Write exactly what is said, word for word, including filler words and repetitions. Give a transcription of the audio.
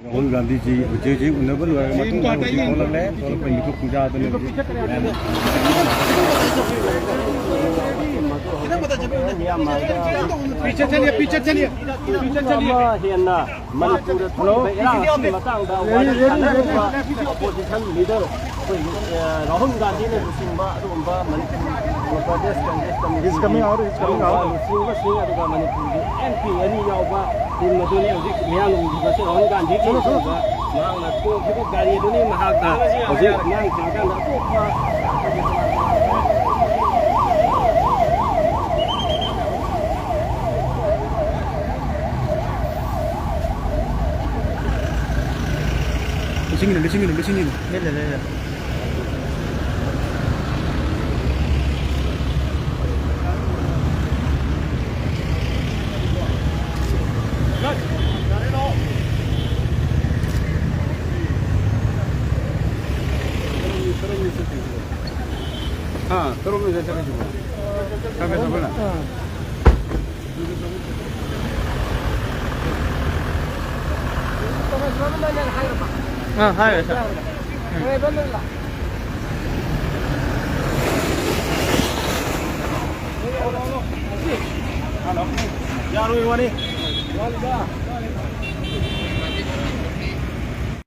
ꯔꯥꯍꯨꯜ ꯒꯥꯟꯙꯤꯖꯤ ꯍꯧꯖꯤꯛ ꯍꯧꯖꯤꯛ ꯎꯅꯕ ꯂꯣꯏꯔꯒ ꯃꯇꯨꯡꯗ ꯍꯧꯖꯤꯛ ꯊꯣꯛꯂꯛꯂꯦ꯫ ꯊꯣꯛꯂꯛꯄꯒꯤ ꯃꯤꯀꯨꯞ ꯈꯨꯟꯖꯥꯗꯨꯅ ꯍꯧꯖꯤꯛ पीछे चलिए, पीछे चलिए, पीछे चलिए। ꯑꯃ ꯍꯦꯟꯅ ꯃꯅꯤꯄꯨꯔꯗ ꯊꯣꯛꯂꯤꯕ ꯏꯔꯥꯡ ꯑꯁꯤꯒꯤ ꯃꯇꯥꯡꯗ ꯋꯥꯔꯤ ꯁꯥꯟꯅꯔꯤꯕ ꯑꯣꯄꯣꯖꯤꯁꯟ ꯂꯤꯗꯔ ꯑꯩꯈꯣꯏꯒꯤ, ꯑ, ꯔꯥꯍꯨꯜ ꯒꯥꯟꯙꯤꯅ ꯂꯨꯆꯤꯡꯕ ꯑꯗꯨꯒꯨꯝꯕ Manipur Pradesh Congress ꯀꯃꯤꯇꯤꯒꯤ He's coming out, he's coming out. ꯂꯨꯆꯤꯡꯕꯁꯤꯡ, ꯑꯗꯨꯒ ꯃꯅꯤꯄꯨꯔꯒꯤ ꯑꯦꯝ ꯄꯤ ꯑꯅꯤ ꯌꯥꯎꯕ ꯇꯤꯝ ꯑꯗꯨꯅꯤ ꯍꯧꯖꯤꯛ ꯃꯤꯌꯥꯝ ꯂꯨꯝꯈꯤꯕꯁꯤ ꯔꯥꯍꯨꯜ ꯒꯥꯟꯙꯤꯒꯤ ꯆꯠꯂꯣ, ꯆꯠꯂꯣ, ꯆꯠꯂꯣ꯫ ꯃꯍꯥꯛꯅ ꯇꯣꯡꯈꯤꯕ ꯒꯥꯔꯤ ꯑꯗꯨꯅꯤ ꯃꯍꯥꯛꯅ ꯍꯧꯖꯤꯛ ꯃꯥꯡ ꯊꯥꯔꯀꯥꯟꯗ ꯑꯇꯣꯞꯄ ꯂꯤꯁꯤꯡ ꯑꯅꯤ, ꯂꯤꯁꯤꯡ ꯑꯅꯤ, ꯂꯤꯁꯤꯡ ꯑꯅꯤ꯫ ꯂꯩ, ꯂꯩ, ꯂꯩ, ꯂꯩ꯫ हाँ, करो, मैं जैसे भी जुड़ा। हाँ, मैं तो बोला। हाँ, हाँ, ऐसा। Hello. Hello. Yeah, we want it.